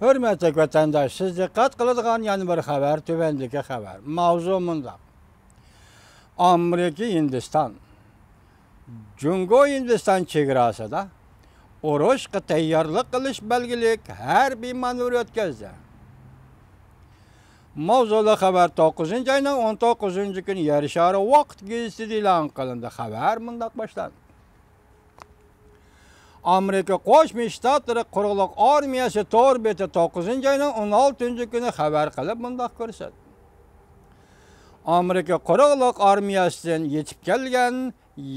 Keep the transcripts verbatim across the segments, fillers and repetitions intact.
ھۆرمەتلىك ۋەتەنداش، سىز دىققەت قىلىدىغان يەنە بىر خەۋەر تۆۋەندىكى خەۋەر. ماۋزۇ مۇنداق. ئامېرىكا ھىندىستان، جۇڭگو ھىندىستان چېگراسىدا ئۇرۇشقا تەييارلىق قىلىش بەلگىلىك ھەربىي مانېۋىر ئۆتكۈزدى. ماۋزۇلۇق خەۋەر توققۇزىنچى ئاينىڭ ئون توققۇزىنچى كۈنى يەر شارى ۋاقىت گېزىتىدە ئېلان قىلىندى. خەۋەر مۇنداق باشلاندى. ئامېرىكا قوشما شتاتلىرى قۇرۇقلۇق ئارمىيەسى تور بېتى توققۇزىنچى ئاينىڭ ئون ئالتىنچى كۈنى خەۋەر قىلىپ مۇنداق كۆرسەتتى. ئامېرىكا قۇرۇقلۇق ئارمىيەسىدىن يېتىپ كەلگەن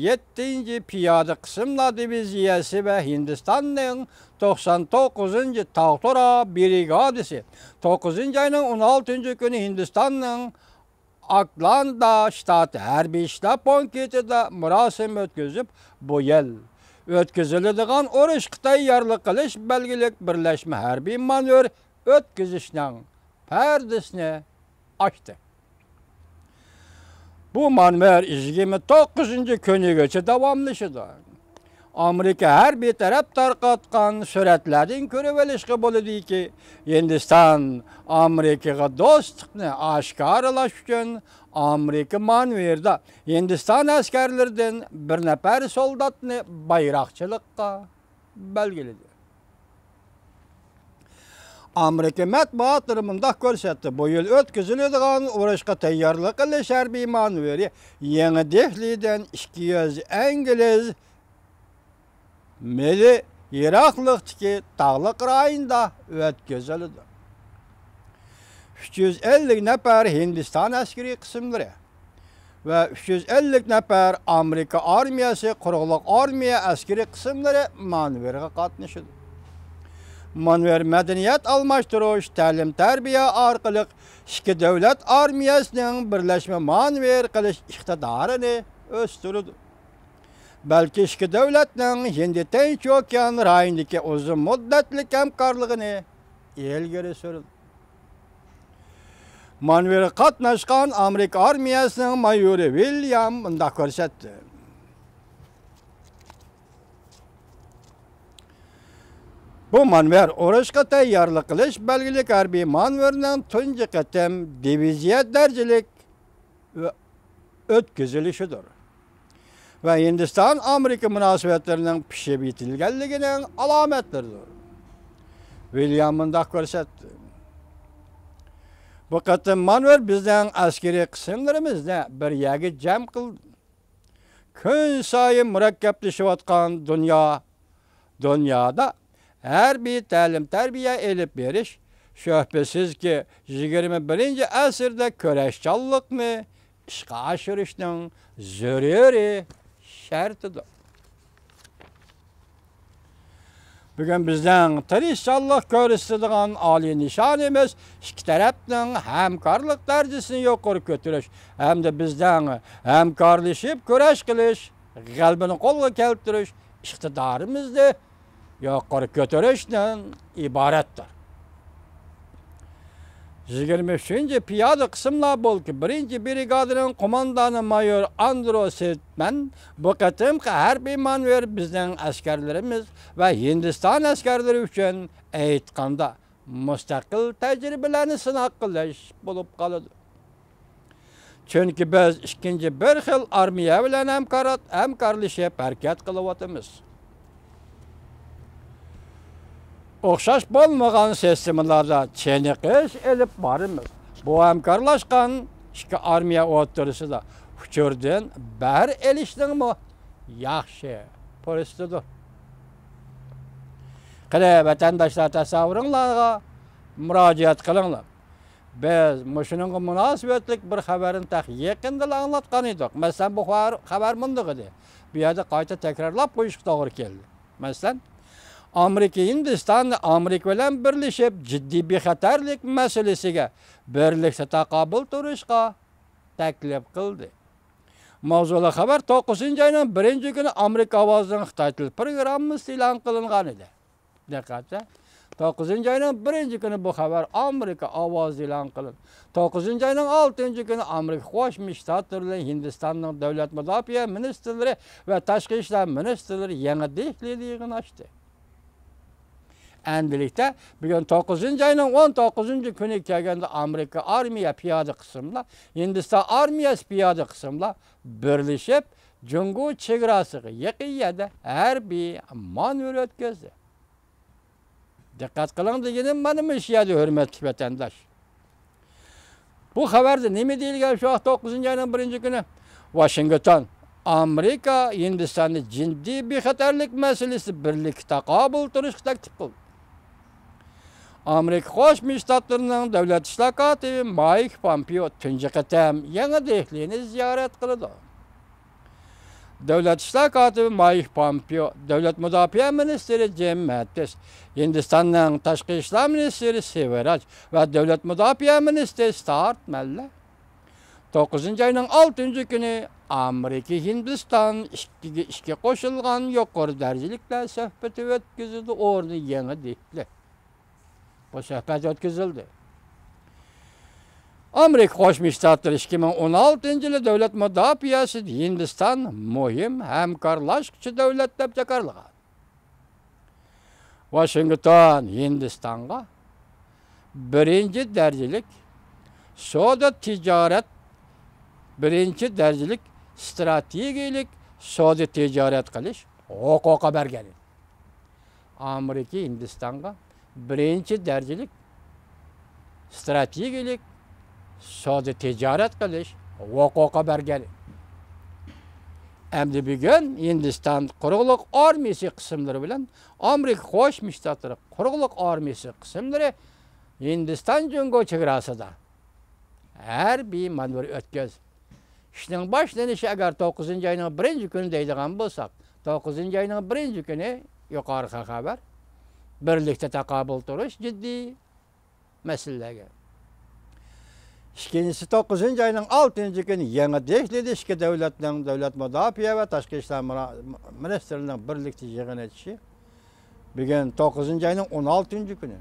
يەتتىنچى پىيادە قىسىملار دىۋىزىيەسى ۋە ھىندىستاننىڭ توقسان توققۇزىنچى تاغ تورا برىگادىسى توققۇزىنچى ئاينىڭ ئون ئالتىنچى كۈنى ھىندىستاننىڭ ئاكلاندا شتاتى ھەربىي ئىشلار پونكىتىدا مۇراسىم ئۆتكۈزۈپ، بۇ يىل ئۆتكۈزۈلىدىغان ئۇرۇشقا تەييارلىق قىلىش بەلگىلىك بىرلەشمە ھەربىي مانېۋىر ئۆتكۈزۈشنىڭ پەردىسىنى ئاچتى. بۇ مانېۋىر يىگىرمە توققۇزىنچى كۈنىگىچە داۋاملىشىدۇ. ئامېرىكا ھەربىي تەرەپ تارقاتقان سۈرەتلەردىن كۆرۈۋېلىشقا بولىدۇكى، ھىندىستان ئامېرىكىغا دوستلۇقنى ئاشكارىلاش ئۈچۈن ئامېرىكا مانېۋىردا ھىندىستان ئەسكەرلىرىدىن بىر نەپەر سولداتنى بايراقچىلىققا بەلگىلىدى. ئامېرىكا مەتبۇئاتلىرى مۇنداق كۆرسەتتى، بۇ يىل ئۆتكۈزۈلىدىغان ئۇرۇشقا تەييارلىق قىلىش ھەربىي مانېۋىرى يېڭى دېھلىدىن ئىككى يۈز ئىنگلىز مىلى يىراقلىقتىكى تاغلىق رايوندا ئۆتكۈزۈلىدۇ. ئۈچ يۈز ئەللىك نەپەر ھىندىستان ئەسكىرىي قىسىملىرى ۋە ئۈچ يۈز ئەللىك نەپەر ئامېرىكا ئارمىيەسى قۇرۇقلۇق ئارمىيە ئەسكىرىي قىسىملىرى مانېۋىرغا قاتنىشىدۇ. مانېۋىر مەدەنىيەت ئالماشتۇرۇش، تەلىم-تەربىيە ئارقىلىق ئىككى دۆلەت ئارمىيەسىنىڭ بىرلەشمە مانېۋىر قىلىش ئىقتىدارىنى ئۆستۈرىدۇ. بەلكى ئىككى دۆلەتنىڭ ھىندى تىنچ ئوكيان رايونىدىكى ئۇزۇن مۇددەتلىك ھەمكارلىقىنى ئىلگىرى سۈرىدۇ. مانېۋىرغا قاتناشقان ئامېرىكا ئارمىيەسىنىڭ مايورى ۋىليام مۇنداق كۆرسەتتى. بۇ مانېۋىر ئۇرۇشقا تەييارلىق قىلىش بەلگىلىك ھەربىي مانېۋىرنىڭ تۇنجى قېتىم دىۋىزىيە دەرىجىلىك ئۆ-، ئۆتكۈزۈلۈشىدۇر ۋە ھىندىستان ئامېرىكا مۇناسىۋەتلىرىنىڭ پىشىپ يېتىلگەنلىكىنىڭ ئالامەتلىرىدۇر. ۋىليام مۇنداق كۆرسەتتى. بۇ قېتىم مانېۋىر بىزنىڭ ئەسكىرىي قىسىملىرىمىزنى بىر يەرگە جەم قىلدى. كۈنسايىن مۇرەككەپلىشىۋاتقان دۇنيا، دۇنيادا ھەربىي تەلىم-تەربىيە ئېلىپ بېرىش، شۈبھىسىزكى، يىگىرمە بىرىنچى ئەسىردە كۈرەشچانلىقنى ئىشقا ئاشۇرۇشنىڭ زۆرۈرىي شەرتىدۇر. بۈگۈن بىزنىڭ تىرىشچانلىق كۆرسىتىدىغان ئالىي نىشانىمىز ئىككى تەرەپنىڭ ھەمكارلىق دەرىجىسىنى يۇقىرى كۆتۈرۈش ھەمدە بىزنىڭ ھەمكارلىشىپ كۈرەش قىلىش، غەلىبىنى قولغا كەلتۈرۈش ئىقتىدارىمىزنى يۇقىرى كۆتۈرۈشتىن ئىبارەتتۇر. يىگىرمە ئۈچىنچى پىيادە قىسىملار بولكى بىرىنچى برىگادىنىڭ قوماندانى مايور ئاندرو سېتمەن بۇ قېتىمقى ھەربىي مانېۋىر بىزنىڭ ئەسكەرلىرىمىز ۋە ھىندىستان ئەسكەرلىرى ئۈچۈن ئېيتقاندا مۇستەقىل تەجرىبىلەرنى سىناق قىلىش بولۇپ قالىدۇ. چۈنكى بىز ئىككىنچى بىر خىل ئارمىيە بىلەن ھەمكار-، ھەمكارلىشىپ ھەرىكەت قىلىۋاتىمىز. ئوخشاش بولمىغان سىستېمىلاردا چېنىقىش ئېلىپ بارىمىز. بۇ ھەمكارلاشقان ئىككى ئارمىيە ئوتتۇرىسىدا ئۇچۇردىن بەھرە ئېلىشنىڭمۇ ياخشى پۇرسىتىدۇر. قېنى، ۋەتەنداشلار، تەسەۋۋۇرۇڭلارغا مۇراجىئەت قىلىڭلار. بىز مۇشۇنىڭغا مۇناسىۋەتلىك بىر خەۋەرنى تېخى يېقىندىلا ئاڭلاتقان ئىدۇق. مەسىلەن، بۇ خەۋەر، خەۋەر مۇنداق ئىدى. بۇ يەردە قايتا تەكرارلاپ قويۇشقا توغرا كەلدى. مەسىلەن، ئامېرىكا ھىندىستان ئامېرىكا بىلەن بىرلىشىپ جىددىي بىخەتەرلىك مەسىلىسىگە بىرلىكتە تاقابىل تۇرۇشقا تەكلىپ قىلدى. ماۋزۇلۇق خەۋەر توققۇزىنچى ئاينىڭ بىرىنچى كۈنى ئامېرىكا ئاۋازىنىڭ خىتاي تىل پروگراممىسىدا ئېلان قىلىنغان ئىدى. دىققەت! توققۇزىنچى ئاينىڭ بىرىنچى كۈنى بۇ خەۋەر ئامېرىكا ئاۋازىدا ئېلان قىلىندى. توققۇزىنچى ئاينىڭ ئالتىنچى كۈنى ئامېرىكا قوشما شتاتلىرى بىلەن ھىندىستاننىڭ دۆلەت مۇداپىئە مىنىستىرلىرى ۋە تاشقى ئىشلار مىنىستىرلىرى يېڭى دېھلىدا يىغىن ئاچتى. ئەمدىلىكتە بۈگۈن توققۇزىنچى ئاينىڭ ئون توققۇزىنچى كۈنى كەلگەندە ئامېرىكا ئارمىيە پىيادە قىسىملار، ھىندىستان ئارمىيەسى پىيادە قىسىملار بىرلىشىپ جۇڭگو چېگراسىغا يېقىن يەردە ھەربىي مانېۋىر ئۆتكۈزدى. دىققەت قىلىڭ دېگىنىم مانا مۇشۇ يەردە، ھۆرمەتلىك ۋەتەنداش. بۇ خەۋەردە نېمە دېيىلگەن شۇ ۋاقىت توققۇزىنچى ئاينىڭ بىرىنچى كۈنى؟ ۋاشىنگتون، ئامېرىكا ھىندىستاننى جىددىي بىخەتەرلىك مەسىلىسىدە بىرلىكتە تاقابىل تۇرۇشقا تەكلىپ قىلدى. ئامېرىكا قوشما شتاتلىرىنىڭ دۆلەت ئىشلار كاتىپى مايك پومپېئو تۇنجى قېتىم يېڭى دېھلىنى زىيارەت قىلىدۇ. دۆلەت ئىشلار كاتىپى مايك پومپېئو، دۆلەت مۇداپىئە مىنىستىرى جىم مەتتىس، ھىندىستاننىڭ تاشقى ئىشلار مىنىستىرى سىۋراج ۋە دۆلەت مۇداپىئە مىنىستىرى ستارتمەنلەر توققۇزىنچى ئاينىڭ ئالتىنچى كۈنى ئامېرىكا ھىندىستان ئىككىگە ئىككى قوشۇلغان يۇقىرى دەرىجىلىكلەر سۆھبىتى ئۆتكۈزۈلدى، ئورنى يېڭى دېھلى. بۇ سۆھبەت ئۆتكۈزۈلدى. ئامېرىكا قوشما شتاتلىرى ئىككى مىڭ ئون ئالتىنچى يىلى دۆلەت مۇداپىئەسىدە ھىندىستان مۇھىم ھەمكارلاشقۇچى دۆلەت دەپ جاكارلىغان. ۋاشىنگتون ھىندىستانغا بىرىنچى دەرىجىلىك سودا تىجارەت، بىرىنچى دەرىجىلىك ئىستراتېگىيىلىك سودا تىجارەت قىلىش ھوقۇقى بەرگەن ئىدى. ئامېرىكا ھىندىستانغا بىرىنچى دەرىجىلىك ئىستراتېگىيىلىك سودا تىجارەت قىلىش ھوقۇقى بەرگەن. ئەمدى بۈگۈن ھىندىستان قۇرۇقلۇق ئارمىيىسى قىسىملىرى بىلەن ئامېرىكا قوشما شتاتلىرى قۇرۇقلۇق ئارمىيىسى قىسىملىرى ھىندىستان جۇڭگو چېگراسىدا ھەربىي مانېۋىر ئۆتكۈز. ئىشنىڭ باشلىنىشى ئەگەر توققۇزىنچى ئاينىڭ بىرىنچى كۈنى دەيدىغان بولساق، توققۇزىنچى ئاينىڭ بىرىنچى كۈنى يۇقىرىقى خەۋەر بىرلىكتە تاقابىل تۇرۇش جىددىي مەسىلىلەرگە. ئىككىنچىسى، توققۇزىنچى ئاينىڭ ئالتىنچى كۈنى يېڭى دېھلىدە ئىككى دۆلەتنىڭ دۆلەت مۇداپىئە ۋە تاشقى ئىشلار مۇرا-، مىنىستىرلىرىنىڭ بىرلىكتە يىغىن ئېچىشى. بۈگۈن توققۇزىنچى ئاينىڭ ئون ئالتىنچى كۈنى.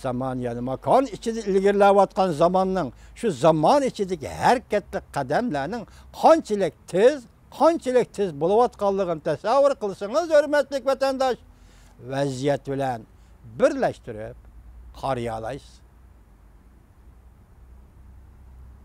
زامان يەنە ماكان ئىچىدە ئىلگىرىلەۋاتقان زاماننىڭ، شۇ زامان ئىچىدىكى ھەرىكەتلىك قەدەملەرنىڭ قانچىلىك تېز، قانچىلىك تېز بولۇۋاتقانلىقىنى تەسەۋۋۇر قىلسىڭىز، ھۆرمەتلىك ۋەتەنداش، ۋەزىيەت بىلەن بىرلەشتۈرۈپ قارىيالايسىز.